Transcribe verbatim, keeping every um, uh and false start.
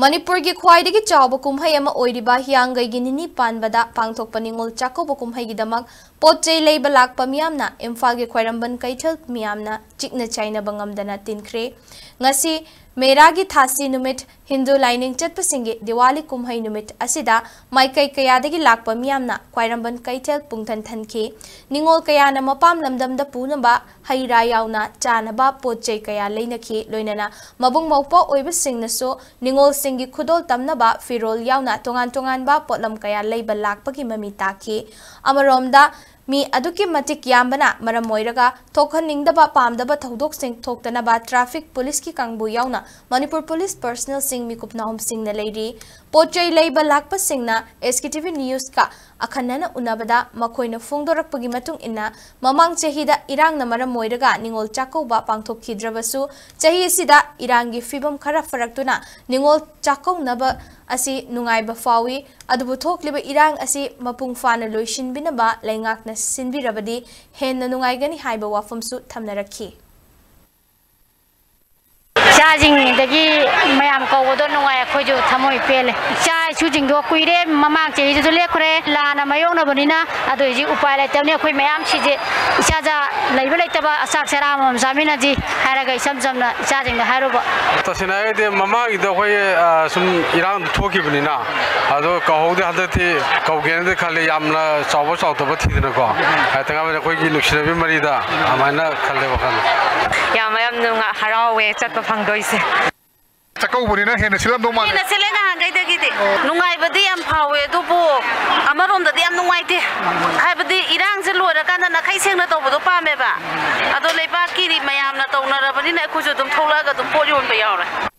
ꯃꯅꯤꯄꯨꯔꯒꯤ ꯈ꯭ꯋꯥꯏꯗꯒꯤ ꯆꯥꯎꯕ ꯀꯨꯝꯍꯩ ꯑꯃ ꯑꯣꯏꯔꯤꯕ ꯍꯤꯌꯥꯡꯒꯩꯒꯤ ꯅꯤꯅꯤ ꯄꯥꯟꯕꯗ ꯄꯥꯡꯊꯣꯛꯄ ꯅꯤꯉꯣꯜ ꯆꯥꯛꯀꯧꯕ ꯀꯨꯝꯍꯩꯒꯤꯗꯃꯛ ꯄꯣꯠ ꯆꯩ ꯂꯩꯕ ꯂꯥꯛꯄ ꯃꯤꯌꯥꯝꯅ ꯏꯝꯐꯥꯜꯒꯤ ꯈ꯭ꯋꯥꯏꯔꯝꯕꯟ ꯀꯩꯊꯦꯜ ꯃꯤꯌꯥꯝꯅ ꯆꯤꯛꯅ ꯆꯥꯏꯅꯕ ꯉꯝꯗꯅ ꯇꯤꯟꯈ꯭ꯔꯦ꯫ ꯉꯁꯤ ꯃꯦꯔꯥꯒꯤ ꯊꯥꯁꯤ ꯅꯨꯃꯤꯠ, ꯍꯤꯟꯗꯨ ꯂꯥꯏꯅꯤꯡ ꯆꯠꯄꯁꯤꯡꯒꯤ ꯗꯤꯋꯥꯂꯤ ꯀꯨꯝꯍꯩ ꯅꯨꯃꯤꯠ ꯑꯁꯤꯗ ꯃꯥꯏꯀꯩ ꯀꯌꯥꯗꯒꯤ ꯂꯥꯛꯄ ꯃꯤꯌꯥꯝꯅ ꯈ꯭ꯋꯥꯏꯔꯝꯕꯟ ꯀꯩꯊꯦꯜ ꯄꯨꯡꯊꯟ ꯊꯟꯈꯤ꯫ ꯅꯤꯉꯣꯜ ꯀꯌꯥꯅ ꯃꯄꯥꯝ ꯂꯝꯗꯝꯗ ꯄꯨꯅꯕ ꯍꯩ ꯔꯥ ꯌꯥꯎꯅ ꯆꯥꯅꯕ ꯄꯣꯠ ꯆꯩ ꯀꯌꯥ ꯂꯩꯅꯈꯤ꯫ ꯂꯣꯏꯅꯅ ꯃꯕꯨꯡ ꯃꯧꯄ꯭ꯋꯥ ꯑꯣꯏꯕꯁꯤꯡꯅꯁꯨ ꯅꯤꯉꯣꯜꯁꯤꯡꯒꯤ ꯈꯨꯗꯣꯜ ꯇꯝꯅꯕ ꯐꯤꯔꯣꯜ ꯌꯥꯎꯅ ꯇꯣꯉꯥꯟ ꯇꯣꯉꯥꯟꯕ ꯄꯣꯠꯂꯝ ꯀꯌꯥ ꯂꯩꯕ ꯂꯥꯛꯄꯒꯤ ꯃꯃꯤ ꯇꯥꯈꯤ꯫ ꯑꯃꯔꯣꯝꯗ, ꯃꯤ ꯑꯗꯨꯛꯀꯤ ꯃꯇꯤꯛ ꯌꯥꯝꯕꯅ ꯃꯔꯝ ꯑꯣꯏꯔꯒ ꯊꯣꯛꯍꯟꯅꯤꯡꯗꯕ ꯄꯥꯝꯗꯕ ꯊꯧꯗꯣꯛꯁꯤꯡ ꯊꯣꯛꯇꯅꯕ ꯇ꯭ꯔꯥꯐꯤꯛ ꯄꯨꯂꯤꯁꯀꯤ ꯀꯥꯡꯕꯨ ꯌꯥꯎꯅ ꯃꯅꯤꯄꯨꯔ ꯄꯨꯂꯤꯁ ꯄꯔꯁꯅꯦꯜꯁꯤꯡ ꯃꯤꯀꯨꯞ ꯅꯥꯍꯨꯝꯁꯤꯡꯅ ꯂꯩꯔꯤ꯫ ꯄꯣꯠ ꯆꯩ ꯂꯩꯕ ꯂꯥꯛꯄꯁꯤꯡꯅ ꯑꯦꯁ ꯀꯦ ꯇꯤ ꯚꯤ ꯅ꯭ꯌꯨꯁꯀ ꯑꯈꯟꯅꯅ ꯎꯅꯕꯗ ꯃꯈꯣꯏꯅ ꯐꯣꯡꯗꯣꯔꯛꯄꯒꯤ ꯃꯇꯨꯡ ꯏꯟꯅ, ꯃꯃꯥꯡ ꯆꯍꯤꯗ ꯏꯔꯥꯡꯅ ꯃꯔꯝ ꯑꯣꯏꯔꯒ ꯅꯤꯉꯣꯜ ꯆꯥꯛꯀꯧꯕ ꯄꯥꯡꯊꯣꯛꯈꯤꯗ꯭ꯔꯕꯁꯨ, ꯆꯍꯤ ꯑꯁꯤꯗ ꯏꯔꯥꯡꯒꯤ ꯐꯤꯕꯝ ꯈꯔ ꯐꯔꯛꯇꯨꯅ ꯅꯤꯉꯣꯜ ꯆꯥꯛꯀꯧꯅꯕ ꯑꯁꯤ ꯅꯨꯡꯉꯥꯏꯕ ꯐꯥꯎꯏ꯫ ꯑꯗꯨꯕꯨ ꯊꯣꯛꯂꯤꯕ ꯏꯔꯥꯡ ꯑꯁꯤ ꯃꯄꯨꯡ ꯐꯥꯅ ꯂꯣꯏꯁꯤꯟꯕꯤꯅꯕ ꯂꯩꯉꯥꯛꯅ ꯁꯤꯟꯕꯤꯔꯕꯗꯤ ꯍꯦꯟꯅ ꯅꯨꯡꯉꯥꯏꯒꯅꯤ ꯍꯥꯏꯕ ꯋꯥꯐꯝꯁꯨ ꯊꯝꯅꯔꯛꯈꯤ꯫ ꯏꯆꯥꯁꯤꯡꯗꯒꯤ ꯃꯌꯥꯝ ꯀꯧꯕꯗꯣ ꯅꯨꯡꯉꯥꯏ, ꯑꯩꯈꯣꯏꯁꯨ ꯊꯃꯣꯏ ꯄꯦꯜꯂꯦ꯫ ꯏꯆꯥ ꯏꯁꯨꯁꯤꯡꯗꯣ ꯀꯨꯏꯔꯦ, ꯃꯃꯥꯡ ꯆꯍꯤꯗꯨꯁꯨ ꯂꯦꯞꯈ꯭ꯔꯦ, ꯂꯥꯟꯅ ꯃꯥꯌꯣꯛꯅꯕꯅꯤꯅ꯫ ꯑꯗꯨ ꯍꯧꯖꯤꯛ ꯎꯄꯥꯏ ꯂꯩꯇꯕꯅꯤ꯫ ꯑꯩꯈꯣꯏ ꯃꯌꯥꯝꯁꯤꯁꯦ ꯏꯆꯥ ꯏꯆꯥ ꯂꯩꯕ ꯂꯩꯇꯕ ꯆꯥꯛ ꯆꯔꯥ ꯑꯃꯃꯝ ꯆꯥꯃꯤꯟꯅꯁꯤ ꯍꯥꯏꯔꯒ ꯏꯆꯝ ꯆꯝꯅ ꯏꯆꯥꯁꯤꯡꯗ ꯍꯥꯏꯔꯨꯕ꯫ ꯇꯁꯦꯡꯅ ꯍꯥꯏꯔꯒꯗꯤ ꯃꯃꯥꯡꯒꯤꯗ ꯑꯩꯈꯣꯏ, ꯑ, ꯁꯨꯝ ꯏꯔꯥꯡꯗꯣ ꯊꯣꯛꯈꯤꯕꯅꯤꯅ, ꯑꯗꯣ ꯀꯧꯍꯧꯗꯦ꯫ ꯍꯟꯗꯛꯇꯤ ꯀꯧꯒꯦꯅꯗꯤ ꯈꯜꯂꯤ, ꯌꯥꯝꯅ ꯆꯥꯎꯕ ꯆꯥꯎꯗꯕ ꯊꯤꯗꯅꯀꯣ꯫ ꯍꯥꯏ ꯇꯉꯥꯏ ꯑꯩꯈꯣꯏꯒꯤ ꯅꯨꯡꯁꯤꯅꯕꯤ ꯃꯔꯤꯗ ꯑꯗꯨꯃꯥꯏꯅ ꯈꯜꯂꯦ ꯋꯥꯈꯜ꯫ ꯌꯥꯝ, ꯌꯥꯝ ꯅꯨꯡꯉꯥꯏ, ꯍꯔꯥꯎꯋꯦ ꯆꯠꯄ ꯐꯪꯗꯣꯏꯁꯦ꯫ ꯆꯥꯛꯀꯧꯕꯅꯤꯅ ꯍꯦꯟꯅ ꯁꯤꯜꯂꯝꯗꯧ ꯃꯥꯜꯂꯦ꯫ ꯍꯦꯟꯅ ꯁꯤꯜꯂꯦ ꯅꯍꯥꯟꯈꯩꯗꯒꯤꯗꯤ꯫ ꯅꯨꯡꯉꯥꯏꯕꯗꯤ ꯌꯥꯝ ꯐꯥꯎꯋꯦ, ꯑꯗꯨꯕꯨ ꯑꯃꯔꯣꯝꯗꯗꯤ ꯌꯥꯝ ꯅꯨꯡꯉꯥꯏꯇꯦ꯫ ꯍꯥꯏꯕꯗꯤ ꯏꯔꯥꯡꯁꯦ ꯂꯣꯏꯔꯀꯥꯟꯗ ꯅꯥꯈꯩ ꯁꯦꯡꯅ ꯇꯧꯕꯗꯣ ꯄꯥꯝꯃꯦꯕ꯫ ꯑꯗꯣ ꯂꯩꯕꯥꯛꯀꯤ ꯃꯌꯥꯝꯅ ꯇꯧꯅꯔꯕꯅꯤꯅ ꯑꯩꯈꯣꯏꯁꯨ ꯑꯗꯨꯝ ꯊꯣꯛꯂꯛꯑꯒ ꯑꯗꯨꯝ ꯄꯣꯠ ꯌꯣꯟꯕ ꯌꯥꯎꯔꯦ꯫